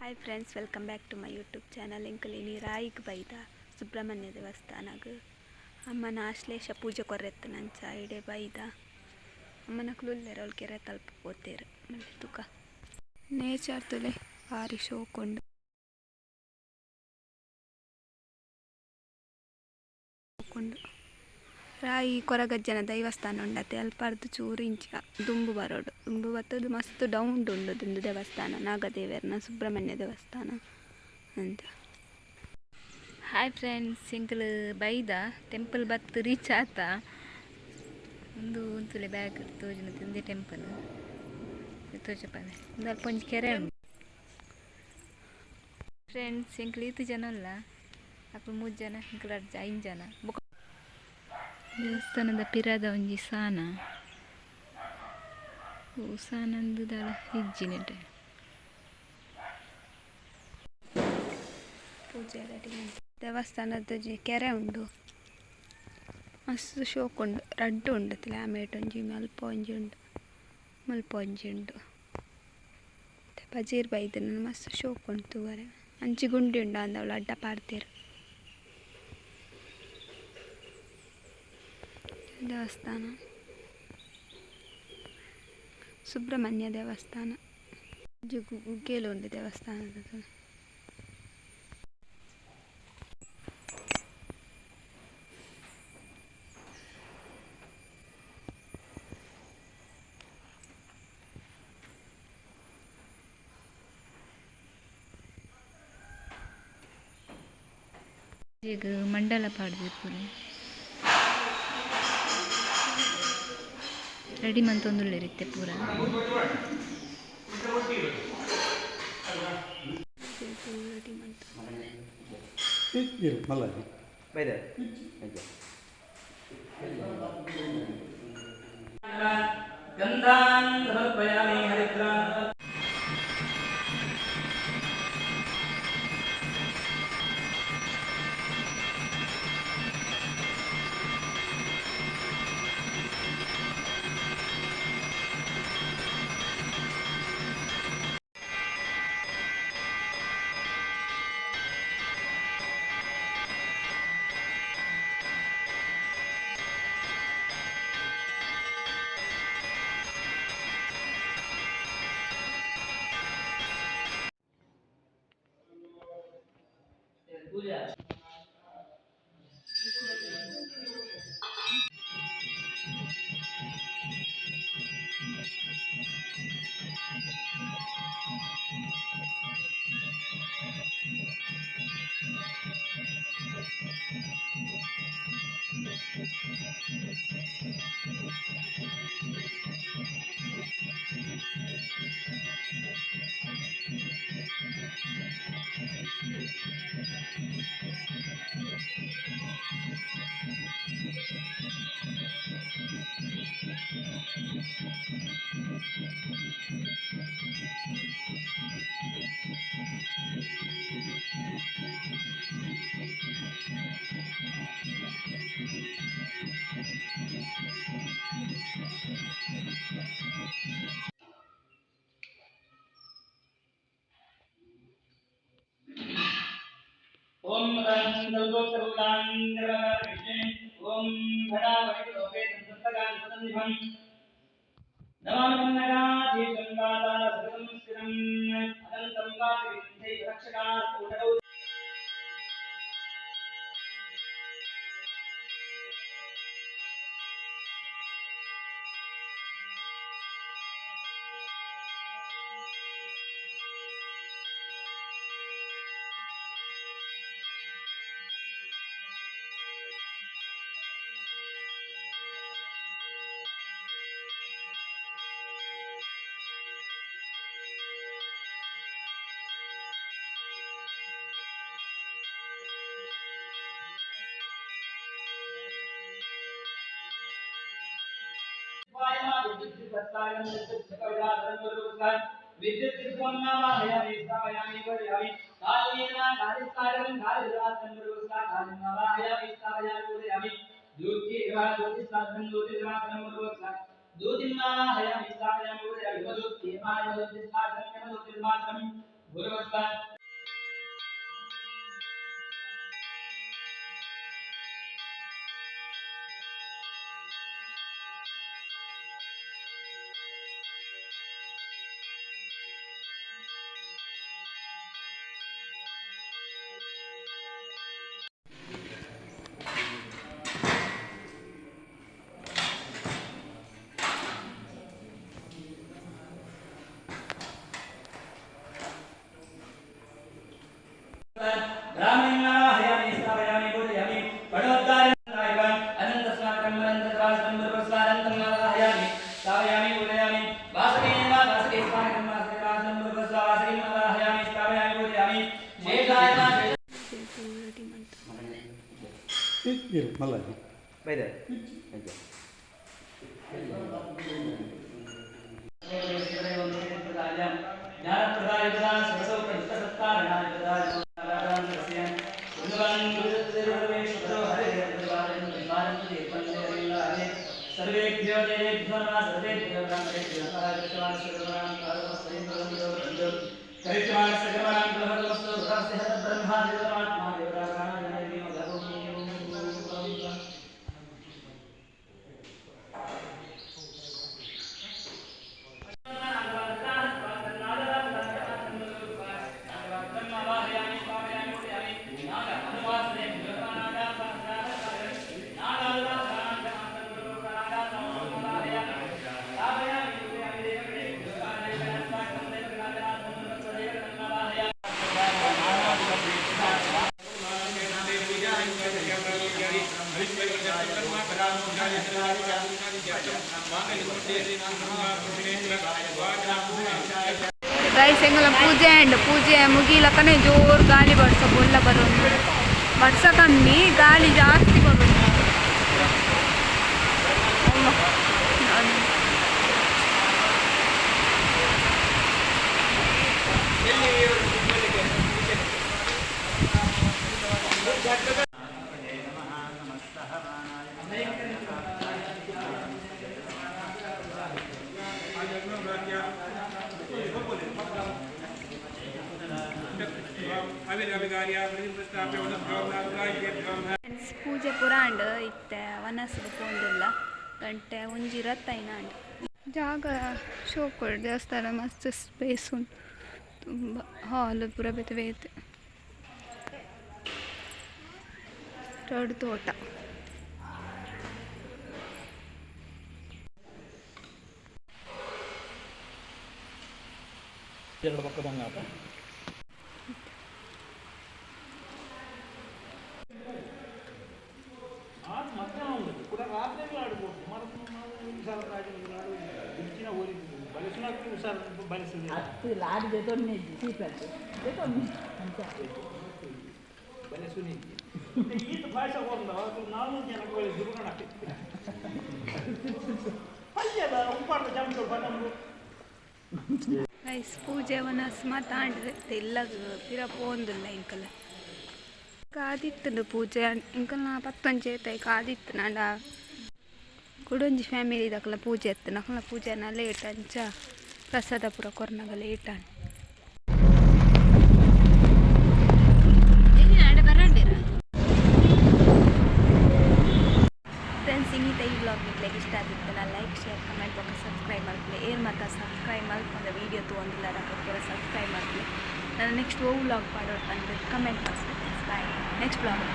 Hi friends, welcome back to my YouTube channel. ಎಂಕುಲು ರಾಯಿಗ್ ಬೈದ ಸುಬ್ರಹ್ಮಣ್ಯ ದೇವಸ್ಥಾನಗ್ ಅಮ್ಮನ ಆಶ್ಲೇಷ ಪೂಜೆ ಕೊರೆತ್ತನಂಚ ಇಡೆ ಬೈದ ಅಮ್ಮನಕುಲು ಉಲ್ಲೆರ್ ಅವ್ಲು ಕೆರೆ ತಲ್ಪ ಪೋತೆರ್ ತುಕ ನೇಚರ್ ತೂಲೆ ಬಾರಿ ಶೋಕುಂಡು. ಶೋಕುಂಡು. ರಾಯಿ ಕೊರಗಜ್ಜನ ದೈವಸ್ಥಾನ ಉಂಡತೆ ಅಲ್ಪರ್ದ್ ಚೂರು ಇಂಚ ದುಂಬು ಬರೊಡು ದುಂಬು ಬತ್ತುದು ಮಸ್ತ್ ಡೌನ್ ಡು ಉಂಡು ಉಂದು ದೇವಸ್ಥಾನ ನಾಗದೇವೆರ್ನ ಸುಬ್ರಹ್ಮಣ್ಯ ದೇವಸ್ಥಾನ ಅಂಚ. ಹಾಯ್ ಫ್ರೆಂಡ್ಸ್, ಎಂಕುಲು ಬೈದ ಟೆಂಪಲ್ ಬತ್ತ್ ರೀಚ್ ಆತ. ಉಂದು ಉಂತುಲೆ ಬ್ಯಾಗ್ ತೋಜುನ ಉಂದೇ ಟೆಂಪಲ್ ತೋಜಪಾಲೆ. ಉಂದು ಅಲ್ಪ ಒಂಜಿ ಕೆರೆ ಉಂಡು. ಫ್ರೆಂಡ್ಸ್, ಎಂಕುಲು ಈತ್ ಜನ ಉಲ್ಲ. ಅಕುಲು ಮೂಜಿ ಜನ, ಎಂಕುಲು ರಡ್ಡ್ ಐನ್ ಜನ. ಬೊಕ ದೇವಸ್ಥಾನದ ಪಿರದ ಒಂಜಿ ಸಾನ. ಒವು ಸಾನಂದ್ ದಾಲ ಇಜ್ಜಿ ನೆಟೆ. ಪೂಜೆ ರೆಡಿ. ದೇವಸ್ಥಾನದ ಒಂಜಿ ಕೆರೆ ಉಂಡು, ಮಸ್ತ್ ಶೋಕು ಉಂಡು. ರಡ್ಡ್ ಉಂಡು ಆಮೇಟ್ ಒಂಜಿ ಅಲ್ಪ ಒಂಜಿ ಉಂಡು, ಮುಲ್ಪ ಒಂಜಿ ಉಂಡು. ಪಜೀರ್ ಬೈದಿನ ಮಸ್ತ್ ಶೋಕು ಉಂಡು ತೂವರೆ. ಅಂಚಿ ಗುಂಡಿ ಉಂಡು ಅಂದ್ ಅವ್ಲು ಅಡ್ಡ ಪಾಡ್ದೆರ್. ದೇವಸ್ಥಾನ ಸುಬ್ರಹ್ಮಣ್ಯ ದೇವಸ್ಥಾನ. ಒಂಜಿ ಗುಗ್ಗೆಲು ಉಂಡು ದೇವಸ್ಥಾನದ. ಪೂಜೆಗ್ ಮಂಡಲ ಪಾಡ್ದೆರ್ ಪೂರ ರೆಡಿ ಮಂತೊಂದುಲ್ಲೆರ್ ಇತ್ತೆ ಪೂರ. ರೆಡಿ ಮಂತ್ ಗಂಧಾನ್ ಸಮರ್ಪಯಾಮಿ ಹರಿದ್ರಾನ್. ಪೂಜಾ. ಓಂ ಓಂ ನಮಾಮಿ ಪನ್ನಗಾಧೀಶಂ ಅನಂತಂ ವಾಸಿಂ ರಕ್ಷಕಾಸ್ತೌಟೌ. विद्युत् स्थापयामि पूजयामि कालेन कालिस्तारं कालिदासं कालिं स्थापयामि पूजयामि ज्योतिर्वा ज्योतिस्तारं ज्योतिर्वासनं ज्योतिर्माहयामि स्थापयामि पूजयामि ज्योतिर्माय ज्योतिस्तारं ज्योतिर्वासनं। ब्राह्मणाहयामि स्थापयामि पूजयामि पडोद्धारणाय अनन्तस्वागतं अनन्तस्वागतं वाहयामि स्थापयामि पूजयामि वासुदेव वासुदेव स्वागतं वासुदेवासनं वासुदेव वाहयामि स्थापयामि पूजयामि शेषाय ರೆಡಿ ಮಂತು. ಇರು ಮಲ್ಲ. ಬೈದೆ. सर्वेभ्यो देवेभ्यो नमः। सर्वेभ्यो ब्राह्मणेभ्यो नमः। ब्रह्मा देवमात्मा देवराणाय। ಗೈಸ್, ಎಂಗಲ ಪೂಜೆ ಅಂಡ್ ಪೂಜೆ ಮುಗಿಲಕ್ಕನೆ ಜೋರು ಗಾಳಿ ಬರ್ಸ ಬೊಲ್ಲ ಬರೋದು. ಬರ್ಸ ಕಮ್ಮಿ, ಗಾಳಿ ಜಾಸ್ತಿ ಬರೋದು. ಅಮ್ಮ. ಫ್ರೆಂಡ್ಸ್, ಪೂಜೆ ಪೂರ ಅಂಡ್ ಇತ್ತೆ ವನಸ್ಗ್ ಪೋಂದುಲ್ಲ. ಗಂಟೆ ಒಂಜಿ ಇರತ್ತೈನ ಅಂಡ್. ಜಾಗ ಶೋಕುಡು, ದೇವಸ್ಥಾನ ಮಸ್ತ್ ಸ್ಪೇಸ್ ಉಂಟು ತುಂಬ. ಹಾಲ್ ಪೂರ ಬೇತೆ ಬೇತೆ. ದೊಡ್ಡ ತೋಟ. ಎರಡು ಪಕ್ಕದಂಗಾತ. ಗೈಸ್, ಪೂಜೆ ವನಸ್ ಮಾತಾಂಡ್ ಇಲ್ಲಗ್ ಪಿರ ಪೋಂದುಲ್ಲ ಎಂಕಲ. ಕಾದಿತ್ತುಂಡು ಪೂಜೆ ಎಂಕಲ್ನ ಪತ್ತೊಂಜಿ ಐತ ಕಾದಿತ್ತು. ನಾಂಡ ಕುಡೊಂಜಿ ಫ್ಯಾಮಿಲಿ ದಕಲ ಪೂಜೆ ಇತ್ತು. ನಕಲ್ನ ಪೂಜೆನ ಲೇಟ್, ಅಂಚ ಪ್ರಸಾದ ಪೂರ ಕೊರ್ನಗ ಲೇಟ್ ಆಂಡ್. ಫ್ರೆಂಡ್ಸ್, ಇನ್ನಿತ ಈ ವ್ಲಾಗ್ ನಿಕ್ಲೆಗ್ ಇಷ್ಟ ಆಗಿತ್ತು ನಾ ಲೈಕ್, ಶೇರ್, ಕಮೆಂಟ್ ಬೊಕ್ಕ ಸಬ್ಸ್ಕ್ರೈಬ್ ಮಲ್ಪುಲೆ. ಏರ್ ಮಾತ ಸಬ್ಸ್ಕ್ರೈಬ್ ಮಲ್ಪಂದ ವೀಡಿಯೋ ತೂವೊಂದುಲ್ಲ ಪೂರ ಸಬ್ಸ್ಕ್ರೈಬ್ ಮಲ್ಪುಲೆ. ನಾನು ನೆಕ್ಸ್ಟ್ ಓ ವ್ಲಾಗ್ ಪಾಡೋಡು ಪಂದ್ ಕಮೆಂಟ್ ಮಲ್ಪುಲೆ. Bye, next vlog.